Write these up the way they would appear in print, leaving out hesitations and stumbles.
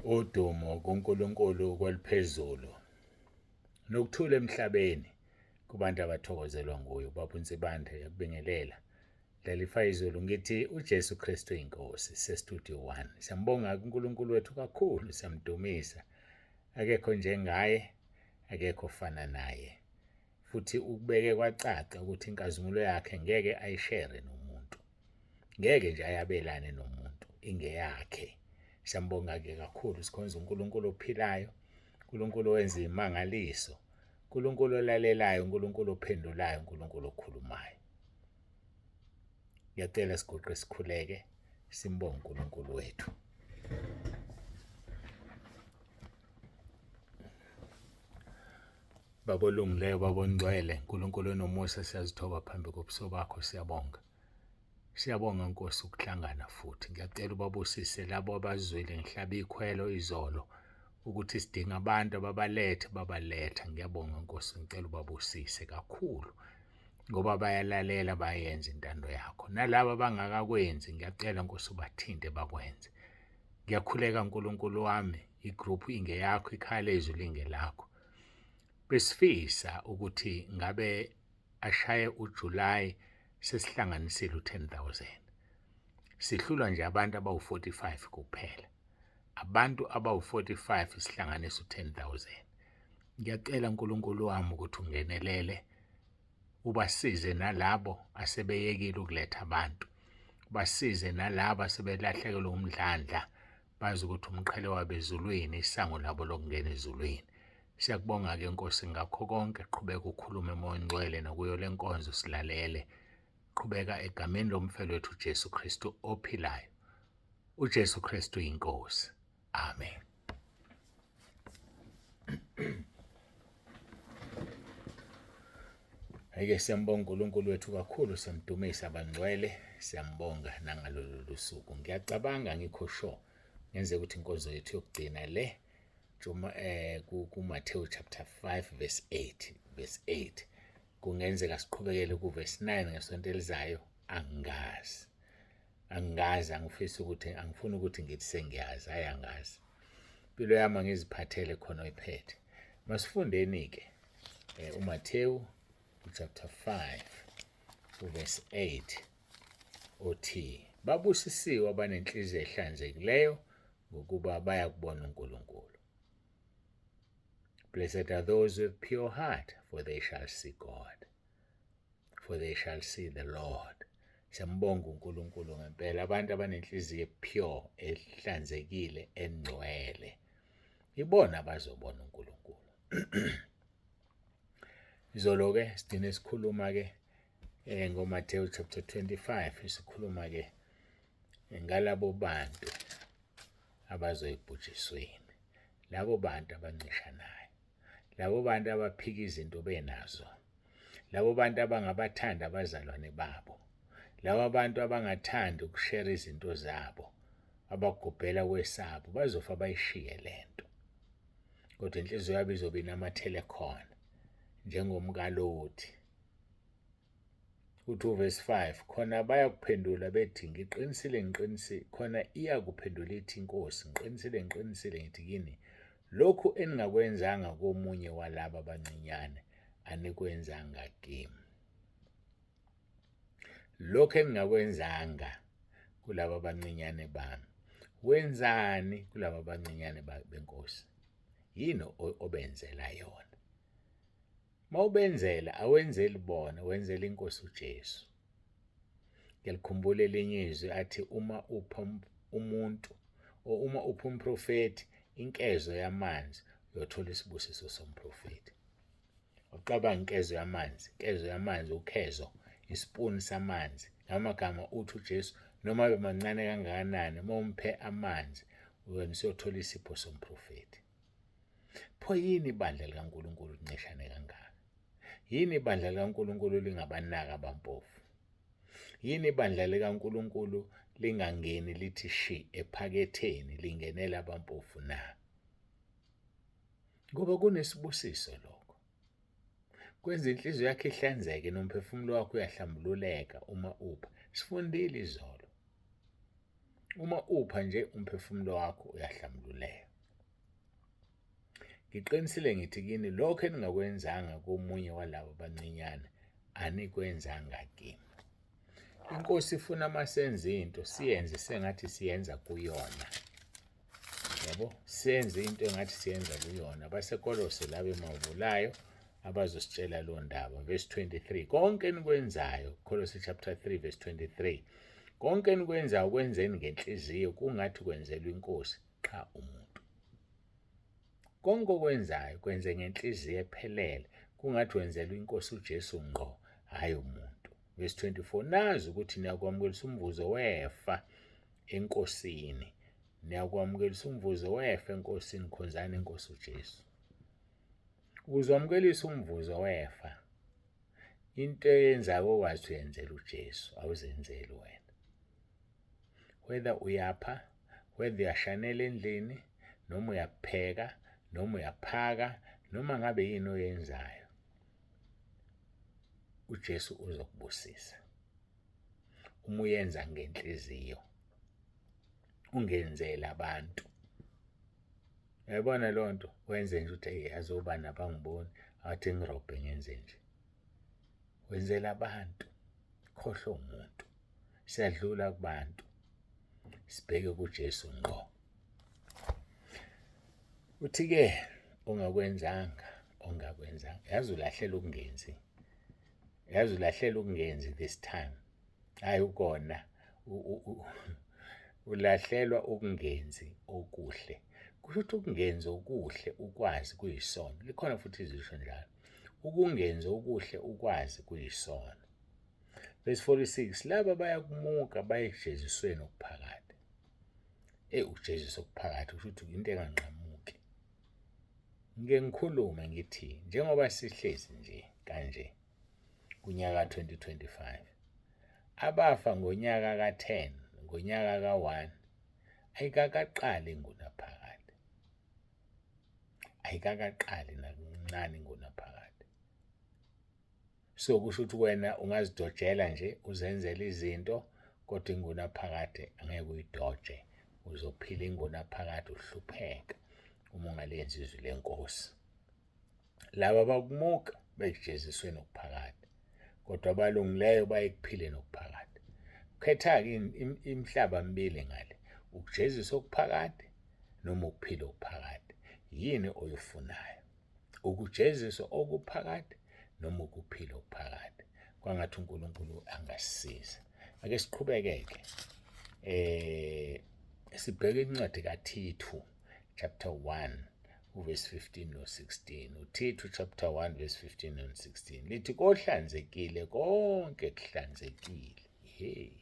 Udumo kuNkulunkulu kweliphezulu nokuthula emhlabeni kubantu abathokozelwa nguye. Ubaba uNsibande uyakubingelela. Dlalifa izulu ngithi uJesu Kristu inkosi se-studio 1. Siyambonga kuNkulunkulu wethu kakhulu, siyamdumisa. Akekho njengaye, akekho ofana naye. Futhi ukubeke kwacaca ukuthi inkazimulo yakhe ngeke ayishere nomuntu. Ngeke nje ayabelane nomuntu, ingeyakhe. Siyambonga-ke kakhulu, sikhonza uNkulunkulu ophilayo, uNkulunkulu owenza imangaliso, uNkulunkulu olalelayo, uNkulunkulu ophendulayo, uNkulunkulu okhulumayo. Ngiyacela siguqe sikhuleke, simbonge uNkulunkulu wethu. Baba olungileyo, Baba ongcwele, Nkulunkulu onomusa, siyazithoba phambi kobuso bakho, siyabonga. Siyabonga Nkosi ukuhlangana futhi. Ngiyacela ubabusise labo abazwile ngihlaba ikhwelo izolo ukuthi sidinga abantu ababalethe babaletha. Ngiyabonga Nkosi, ngicela ubabusise kakhulu ngoba bayalalela bayenza intando yakho. Nalabo abangakakwenzi ngiyacela Nkosi ubathinte bakwenze. Ngiyakhuleka Nkulunkulu wami, igroup ingeyakho, ikhaya lezwi lingelakho. Besifisa ukuthi ngabe ashaye uJuly sesihlanganisile u-10,000. Sihlulwa nje abantu abawu-45 kuphela. Abantu abawu-45 sihlanganisa u-10,000. Ngiyacela uNkulunkulu wami ukuthi ungenelele ubasize nalabo asebeyekile ukuletha abantu. Basize nalabo asebelahlekelwe umdlandla bazi ukuthi umqhele wabo ezulwini isango labo lokungena ezulwini. Siyakubonga-ke Nkosi ngakho konke, qhubeka ukhulume Moya oNgcwele nakuyo le nkonzo silalele. Qhubeka egameni lomfelo wethu uJesu Kristu ophilayo. UJesu Kristu inkosi. Amen. Ake siyambonga uNkulunkulu wethu kakhulu, siyamdumisa abangcwele, siyambonga nangalolu lusuku. Ngiyacabanga ngikho sure ngenzeka ukuthi inkonzo yethu yokugcina le Juma kuMathewu chapter 5 verse 8 verse 8 kungenzeka siqhubekele ku verse 9 ngesonto elizayo, angazi. Angazi, angifisi ukuthi angifuni ukuthi ngithi sengiyazi, hayi angazi. Impilo yami angiziphathele khona oyiphethe. Masifundeni ke uMathewu chapter 5 uverse 8 othi babusisiwe abanenhliziyo ehlanzekileyo ngokuba bayakubona uNkulunkulu. Blessed are those with pure heart, for they shall see God. For they shall see the Lord. Siyambonga uNkulunkulu ngempela, abantu abanenhliziyo pure, ehlanzekile, engcwele, ibona abazobona uNkulunkulu. Izolo ke sigcine sikhuluma ke ngoMathewu chapter 25, sikhuluma ke ngalabo bantu abazoyibhujisweni, labo bantu abancishanayo, labo bantu abaphika izinto benazo, labo bantu abangabathandi abazalwane babo, labo bantu abangathandi ukushare izinto zabo, abagubhela kwesabo, bazofa bayishiye lento. Kodwa inhliziyo yabo izobe inamathele khona njengomkaLoti. Uthi uverse 5, khona bayakuphendula bethi ngiqinisile ngiqinisile, khona iyakuphendula ithi inkosi, ngiqinisile ngiqinisile ngithi kini, lokhu eningakwenzanga komunye walaba abancinyane anikwenzanga kimi. Lokhu eningakwenzanga kulaba abancinyane bami, wenzani kulaba abancinyane benkosi? Yini obenzela yona? Mawubenzela awenzeli bona, wenzela inkosi uJesu. Ngiyalikhumbula elinye izwi athi uma upha umuntu o uma upha umprofethi inkezo yamanzi uyothola isibusiso somprofethi. Ucabanga inkezo yamanzi, inkezo yamanzi, ukhezo, isipuni samanzi. Ngamagama uthi uJesu noma abe mancane kangakanani uma umphe amanzi wena usuyothola isipho somprofethi. Pho yini ibandla likaNkulunkulu lincishane kangaka? Yini ibandla likaNkulunkulu lingabanaki abampofu? Yini ibandla likaNkulunkulu lingangeni lithi shi ephaketheni lingenela abampofu na? Ngoba kunesibusiso lokho. Kwenza inhliziyo yakho ihlanzeke nomphefumulo wakho uyahlambululeka uma upha. Sifundile izolo. Uma upha nje umphefumulo wakho uyahlambululeka. Ngiqinisile ngithi kini, lokho eningakwenzanga komunye walabo abancinyane, anikwenzanga kimi. Inkosi ifuna uma senza into siyenze sengathi siyenza kuyona. Yabo, senze into engathi siyenza kuyona. Basekolose laba emavulayo abazositshela leyo ndaba. Verse 23, konke enikwenzayo, Kolose chapter 3 verse 23, konke enikwenzayo kwenzeni ngenhliziyo kungathi kwenzelwa inkosi qha umuntu. Konke okwenzayo kwenze ngenhliziyo ephelele kungathi wenzelwa inkosi uJesu ngqo, hhayi umuntu. Verse 24, nazi ukuthi niyakwamukelisa umvuzo wefa enkosini. Niyakwamukelisa umvuzo wefa enkosini, khonzani inkosi uJesu. Ukuze wamukelise umvuzo wefa, into eyenzayo okwazi uyenzela uJesu, awuzenzeli wena. Whether uyapha, whether uyashanela endlini, noma uyapheka, noma uyaphaka, noma ngabe yini oyenzayo, uJesu uzokubusisa. Uma uyenza ngenhliziyo, ungenzeli abantu. Uyayibona leyo nto? Wenze nje ukuthi eyi yazi obani abangiboni, athi ngirobhe ngenze nje. Wenzela abantu, khohlwa umuntu. Siyadlula kubantu, sibheke kuJesu ngqo. Uthi-ke ongakwenzanga, ongakwenzanga, yazi ulahlela ukungenzi, yazi ulahlela ukungenzi this time. Hhayi ukona, ulahlelwa ukungenzi okuhle. Kusho ukuthi ukungenzi okuhle ukwazi kuyisono. Likhona futhi izwi lisho njalo. Ukungenzi okuhle ukwazi kuyisono. Verse 46, laba bayakumuka baye ekujezisweni okuphakade. Eyi, ukujeziswa okuphakade kusho ukuthi into enganqamuki. Ngike ngikhulume ngithi njengoba sihlezi nje kanje kunyaka 2025, abafa ngonyaka ka-10, ngonyaka ka-1, ayikakaqali ingunaphakade. Ayikakaqali nakuncane ingunaphakade. So kusho ukuthi wena ungazidojela nje uzenzele izinto kodwa ingunaphakade angeke uyidoje, uzophila ingunaphakade uhlupheka uma ungalenzi izwi lenkosi. Laba bakumuka bekujezisweni okuphakade, kodwa abalungileyo baye ekuphileni okuphakade. Khetha-ke imihlaba mibili ngale, ukujeziswa okuphakade noma ukuphila okuphakade. Yini oyifunayo? Ukujeziswa okuphakade noma ukuphila okuphakade? Kwangathi uNkulunkulu angasisiza. Ake siqhubekeke sibheke incwadi kaThithu chapter 1 uverse 15 no-16. UThithu chapter 1 verse 15 no 16 lithi kohlanzekile konke kuhlanzekile. Hey,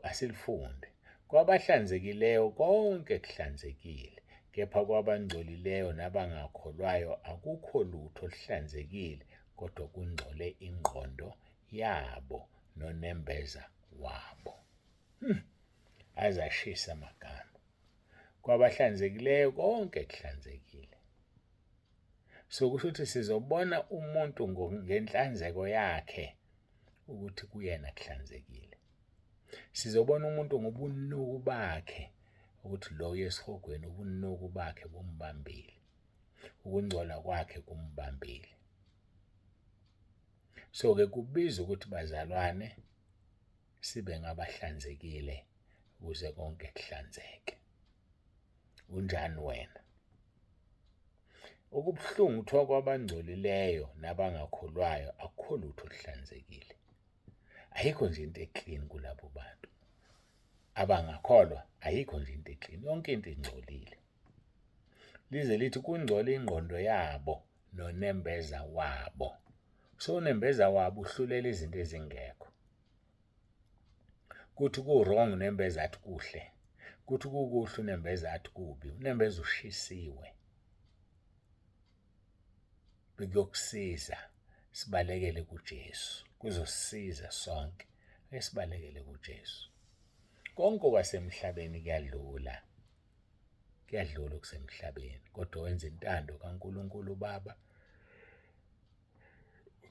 asilifunde. Kwabahlanzekileyo konke kuhlanzekile, kepha kwabangcolileyo nabangakholwayo akukho lutho oluhlanzekile, kodwa kungcole ingqondo yabo nonembeza wabo. Aze ashisa amagama. Kwabahlanzekileyo konke kuhlanzekile. So kusho ukuthi sizobona umuntu ngenhlanzeko yakhe ukuthi kuyena kuhlanzekile. Sizobona umuntu ngobunuku bakhe ukuthi lo uyesihogweni, ubunuku bakhe bumbambile, ukungcola kwakhe kumbambile. So-ke kubiza ukuthi bazalwane sibe ngabahlanzekile ukuze konke kuhlanzeke. Unjani wena? Okubuhlungu kuthiwa kwabangcolileyo nabangakholwayo akukho lutho oluhlanzekile. Ayikho nje into eclean kulabo bantu. Abangakholwa ayikho nje into eclean, yonke into ingcolile. Lize lithi kungcola ingqondo yabo nonembeza wabo. So unembeza wabo uhlulela izinto ezingekho. Kuthi ku-wrong unembeza athi kuhle, kuthi kukuhle unembeza athi kubi. Unembeza ushisiwe. Bekuyokusiza sibalekele kuJesu, kuzosisiza sonke ake sibalekele kuJesu. Konke okwasemhlabeni kuyadlula, kuyadlula okusemhlabeni, kodwa wenza intando kaNkulunkulu uBaba,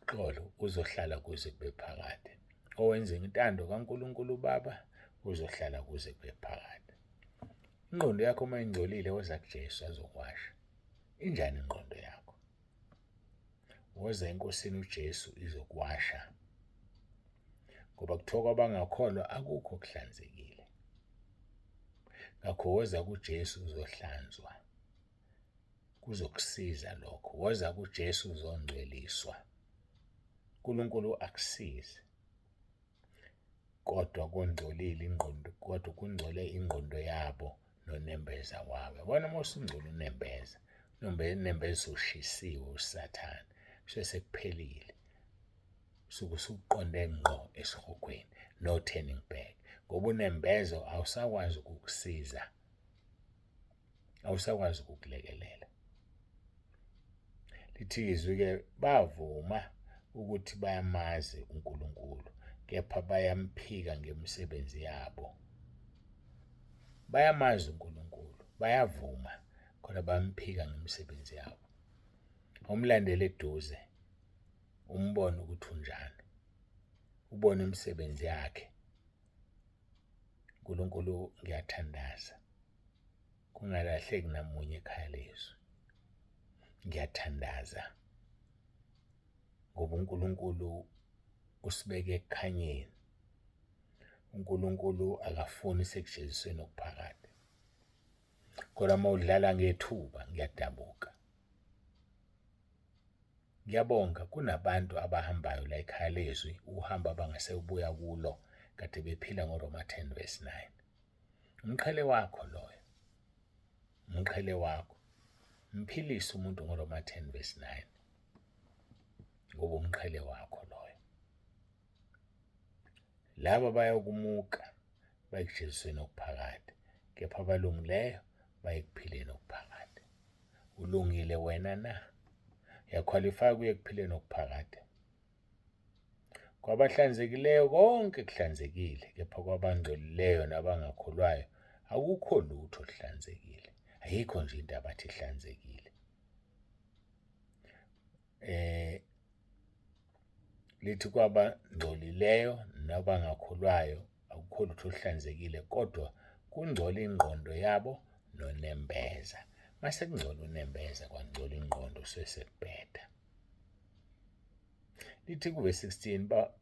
uxolo uzohlala kuze kube phakade. Owenza intando kaNkulunkulu uBaba uzohlala kuze kube phakade. Ingqondo yakho uma ingcolile woza kuJesu azokwasha. Injani ingqondo yakho? Woza eNkosini uJesu izokuwasha. Ngoba kuthiwa kwabangakholwa akukho okuhlanzekile. Ngakho woza kuJesu uzohlanzwa. Kuzokusiza lokho. Woza kuJesu uzongcweliswa. uNkulunkulu akusize. Kodwa kungcolile ingqondo, kodwa kungcole ingqondo yabo nonembeza wabo. Yabona uma usungcola unembeza, unembeza usushisiwe uSathane, kusuke sekuphelile. Usuke usuqonde ngqo esihogweni, no turning back. Ngoba unembeza awusakwazi ukukusiza, awusakwazi ukukulekelela. Lithi izwi-ke bavuma ukuthi bayamazi uNkulunkulu, kepha bayamphika ngemisebenzi yabo. Bayamazi uNkulunkulu, bayavuma, kodwa bamphika ngemisebenzi yabo. Awumlandele eduze, umbone ukuthi unjani, ubone imisebenzi yakhe. uNkulunkulu ngiyathandaza kungalahleki namunye ekhaya lezwi. Ngiyathandaza ngoba uNkulunkulu usibeke ekukhanyeni. uNkulunkulu akafuni sekujezisweni okuphakade. Kodwa uma udlala ngethuba ngiyadabuka. Ngiyabonga kunabantu abahambayo la ekhaya lezwi uhambo abangasewubuya kulo kade bephila ngoRoma 10 verse 9. Umqhele wakho loyo. Umqhele wakho. Mphilise umuntu ngoRoma 10 verse 9. Ngoba umqhele wakho loyo. Laba bayokumuka bayekujezisweni okuphakade, kepha abalungileyo bayekuphileni okuphakade. Ulungile wena na? Uyakhwalifaya kuye ekuphileni okuphakade? Kwabahlanzekileyo konke kuhlanzekile, kepha kwabangcolileyo nabangakholwayo akukho lutho oluhlanzekile. Ayikho nje into abathi ihlanzekile. Eh lithi kwabangcolileyo nabangakholwayo akukho lutho oluhlanzekile kodwa kungcola ingqondo yabo nonembeza. Mase kungcola unembeza kwangcola ingqondo sesekubheda. Lithi kuvesi 16 ba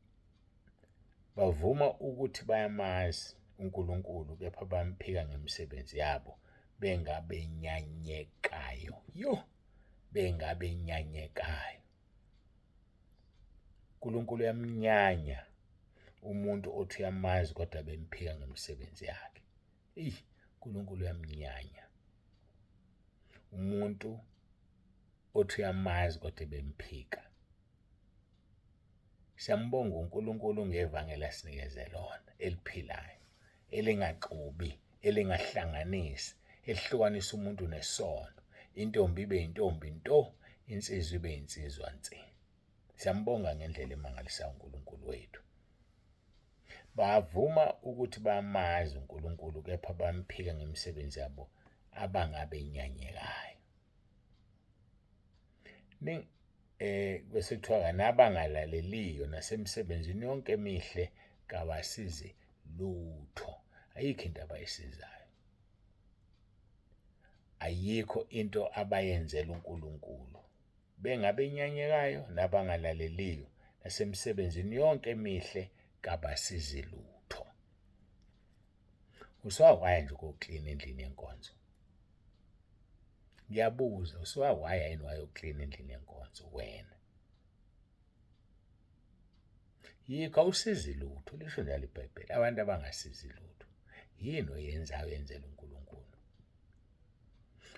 bavuma ukuthi bayamazi uNkulunkulu kepha bamphika ngemisebenzi yabo bengabenyanyekayo. Yo bengabenyanyekayo. uNkulunkulu uyamnyanya umuntu othi uyamazi kodwa bemphika ngemisebenzi yakhe. Eyi, uNkulunkulu uyamnyanya umuntu othi uyamazi kodwa bemphika. Siyambonga uNkulunkulu ngevangeli asinikeze lona eliphilayo, elingaxubi, elingahlanganisi, elihlukanisa umuntu nesono. Intombi ibe yintombi nto, insizwa ibe yinsizwa nsi. Siyambonga ngendlela emangalisayo uNkulunkulu wethu. Bavuma ukuthi bamazi uNkulunkulu kepha bamphika ngemisebenzi yabo abangabenyanyekayo. Bese kuthiwa nabangalaleliyo nasemsebenzini yonke emihle kabasizi lutho. Ayikho into abayisizayo. Ayikho into abayenzela uNkulunkulu. Bengabenyanyekayo nabangalaleliyo nasemsebenzini yonke emihle kabasizi lutho. Usewawaya nje ukoklina endlini yenkonzo. Ngiyabuza, usewawaya yini wayoklina endlini yenkonzo wena? Yikho awusizi lutho, lisho njalo iBhayibheli, abantu abangasizi lutho. Yini oyenzayo yenzela uNkulunkulu?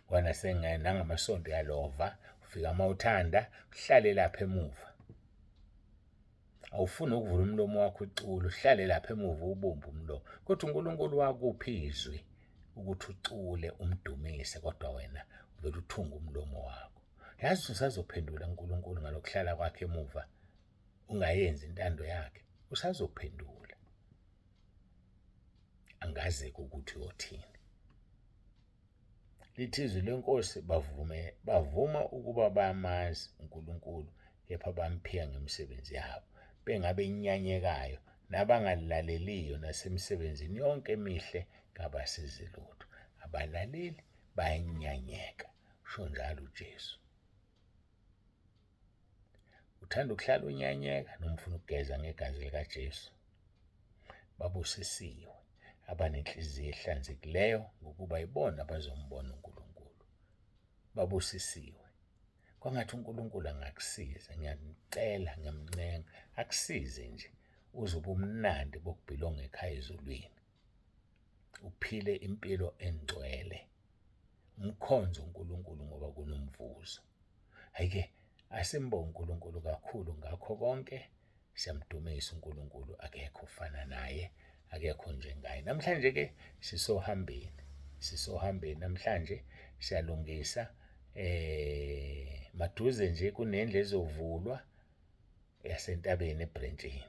Wena nangamasonto uyalova, ufika uma uthanda, uhlale lapha emuva. Awufuni ukuvula umlomo wakho ucule, uhlale lapha emuva ubumbe umlomo. Kodwa uNkulunkulu wakuphi izwi ukuthi ucule umdumise kodwa wena uvele uthunge umlomo wakho. Yazi usazophendula uNkulunkulu ngalokuhlala kwakhe emuva ungayenzi intando yakhe. Usazophendula. Angazi ukuthi uyothini. Lithi izwi leNkosi bavume bavuma ukuba bamazi uNkulunkulu kepha bamphika ngemisebenzi yabo bengabenyanyekayo nabangalaleliyo nasemisebenzini yonke emihle kabasizi lutho. Abalaleli bayanyanyeka. Usho njalo uJesu. Uthanda ukuhlala unyanyeka noma ufuna ukugeza ngegazi likaJesu? Babusisiwe abanenhliziyo ehlanzekileyo ngokuba yibona abazombona uNkulunkulu. Babusisiwe. Kwangathi uNkulunkulu angakusiza, ngiyamcela, ngiyamncenga, akusize nje uze ubumnandi bokubhilonga ekhaya ezulwini. Uphile impilo engcwele. Umkhonze uNkulunkulu ngoba kunomvuzo. Hhayi-ke asimbonge uNkulunkulu kakhulu ngakho konke. Siyamdumisa uNkulunkulu, akekho ofana naye, akekho njengaye. Namhlanje-ke sisohambeni, sisohambeni namhlanje siyalungisa maduze nje kunendlu ezovulwa yasentabeni ebrentshini.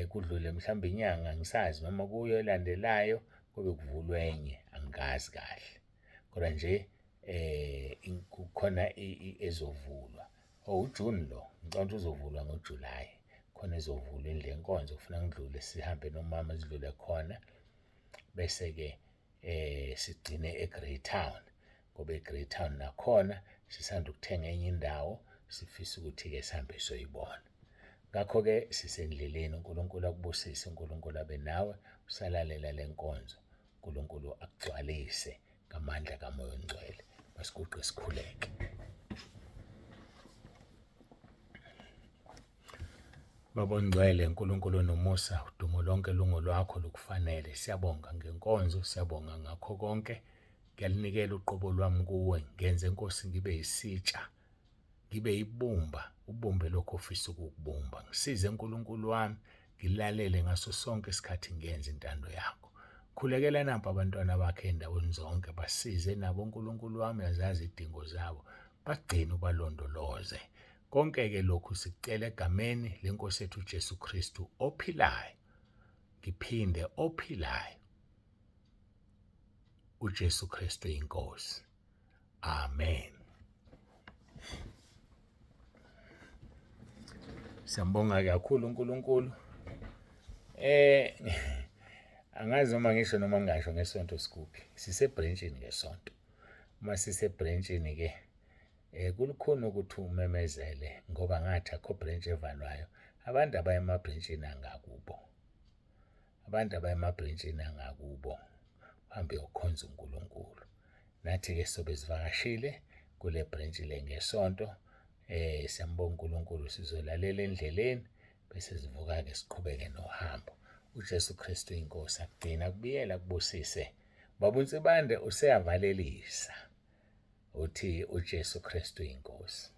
Kudlule mhlawumbe inyanga angisazi noma kuyo elandelayo kube kuvulwa enye angikazi kahle. Kodwa nje kukhona ezovulwa. Oh uJune lo, ngicabanga ukuthi uzovulwa ngoJuly. Khona ezovulwa indlu yenkonzo kufuna ngidlule sihambe nomama sidlule khona. Bese-ke sigcine eGreytown ngoba eGreytown nakhona sisanda ukuthenga enye indawo sifisa ukuthi-ke sihambe siyoyibona. Ngakho-ke sisendleleni, uNkulunkulu akubusise, uNkulunkulu abe nawe usalalela le nkonzo. uNkulunkulu akugcwalise ngamandla kaMoya oNgcwele. Masiguqe sikhuleke. Baba oNgcwele, uNkulunkulu onomusa, udumo lonke lungolwakho lukufanele. Siyabonga ngenkonzo, siyabonga ngakho konke. Ngiyalinikela uqobo lwami kuwe, ngenze Nkosi ngibe yisitsha, ngibe yibumba, ubumbe lokho ofisa ukukubumba. Ngisize Nkulunkulu wami, ngilalele ngaso sonke isikhathi ngenze intando yakho. Khulekela nampa abantwana bakhe endaweni zonke, basize nabo Nkulunkulu wami, uyazazi izidingo zabo, bagcine ubalondoloze. Konke-ke lokhu sikucela egameni leNkosi yethu uJesu Kristu ophilayo. Ngiphinde ophilayo. uJesu Kristu inkosi. Amen. Siyambonga kakhulu uNkulunkulu. Angazi noma ngisho noma ngingasho ngesonto sikuphi. Sisebranchini ngesonto. Uma sisebranchini ke kulukhuni ukuthi umemezele ngoba ngathi akho branch evalwayo. Abantu abaya emabhrentshini angakubo. Abantu abaya emabhrentshini angakubo. Uhambe uyokhonza uNkulunkulu. Nathi-ke sobe sivakashile kule branch le ngesonto. Siyambonga uNkulunkulu sizolalela endleleni bese sivuka-ke siqhubeke nohambo. UJesu Kristu inkosi akugcina akubiyela akubusise. Baba uNsibande useyavalelisa. Uthi uJesu Kristu inkosi.